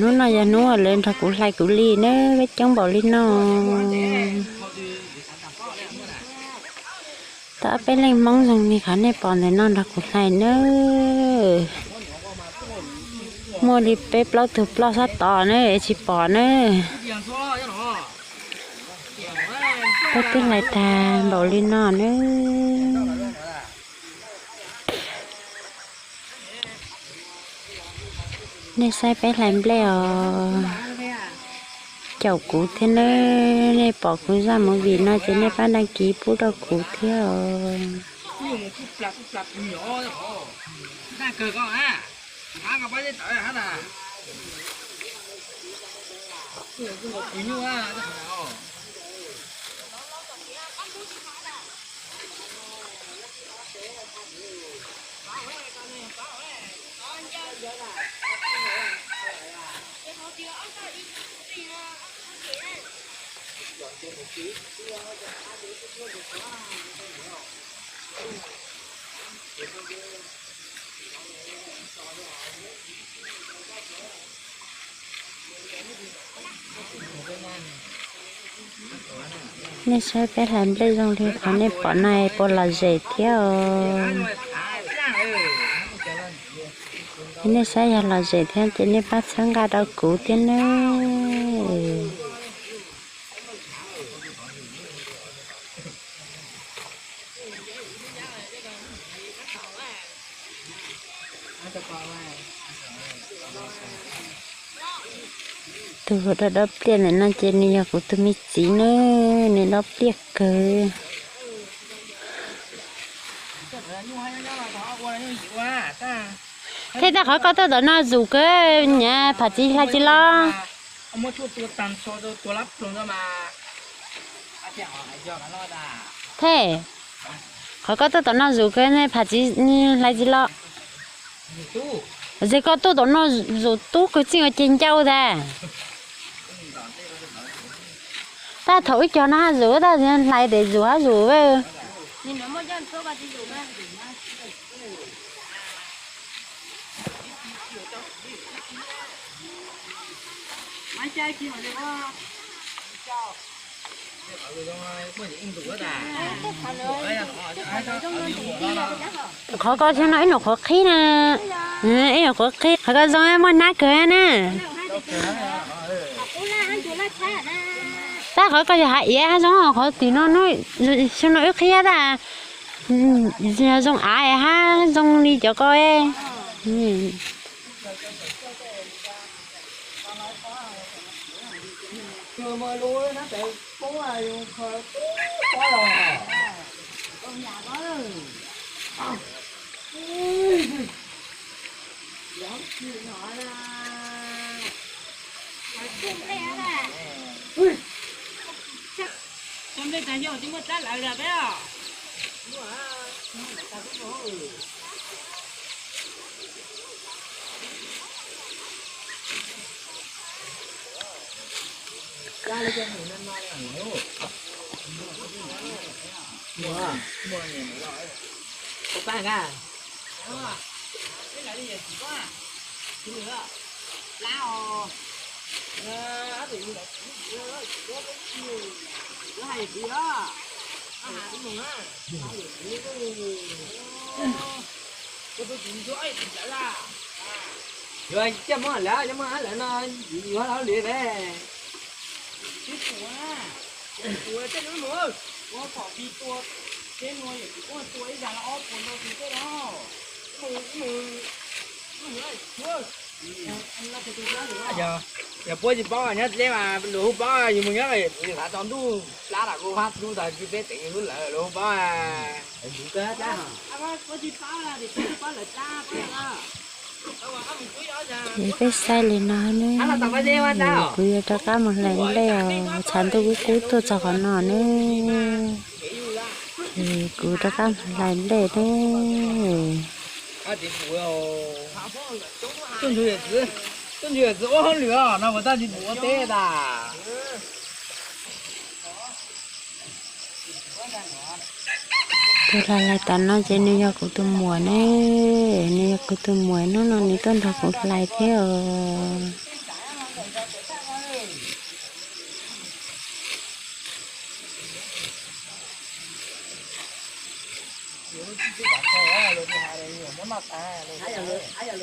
Hnub no yog hnub uas lawv nrog kuv hlais kuv li na, peb coob npaum li no. Tau ob peb leej Hmoob zoo li qhov nej pom ntawm no nrog kuv hlais na. Muaj li peb plaub tug ploj sab tod na, tsis pom na. Peb twb hlais tag npaum li no na. Nej saib peb hlais nplej os. Caum kuv thiab nawb, nej pom kuv zaj movie no ces nej pab đăng ký pub rau kuv thiab os. Nej saib peb hlais nplej zoo li qhov nej pom no puas lom zem thiab os? Nej saib yog lom zem thiab ces nej pab txhawb nqa rau kuv thiab nawb. Tus dob dob pliaj ntawm no ces nws yog kuv tus me txiv nawb, nws dob pliaj kawg. Thiab tag qhov koj tuaj tom no zus kawg, niam pham txiv hlais tsis los. Thiab qhov koj tuaj tom no zus kawg, pham txiv hlais tsis los. Ces koj tuaj tom no zus tub kawg txij ua ces ncauj tas. Tab thaum ib co no zus tab hlais tes zus hab zus. Qhov koj xyoo no ib nus qhuav qhib na, ib nus qhuav qhib, qhov koj zoo muaj nab kawg na. Tab qhov koj yog hav iav hab zoo, qhov tim no xyoo no wb qhib tab, yog zoo av hab zoo li cov ko. Yuav coj muab lawm, coj muab lawm no, yuav hauj lwm ve. Tsis pum na, tsis pum tej lub mus, ua pom vi tua, teb nua yawm txiv kuj tua ib zag no ob puas ntau tus tej no. Mus, mus, mus, mus. Yog, yog puab tsis paub nyob dleb mas luag hu paub, yus mus nyob yawm txiv hlav tsaus ntuj plab lam kuj hab tub tag kis peb teem yus lub lawm luag hu paub. Ces peb saib li no ne, kuv yuav rov qab mus hlais nplej os, tshav ntuj kub kub tuaj txog qhov no ne, ces kuv rov qab mus hlais nplej ne. Tuaj ntsug yawm txiv ua hauj lwm os, no puas tau tsis pum ua teb tas. Tus hlais hlais tas no ces nws yog kuv tus muam ne, nws yog kuv tus muam, hnub no nws tuaj nrog kuv hlais thiab os. Yuav lub txim tub kav kho los tus has los yog muab noj tas los.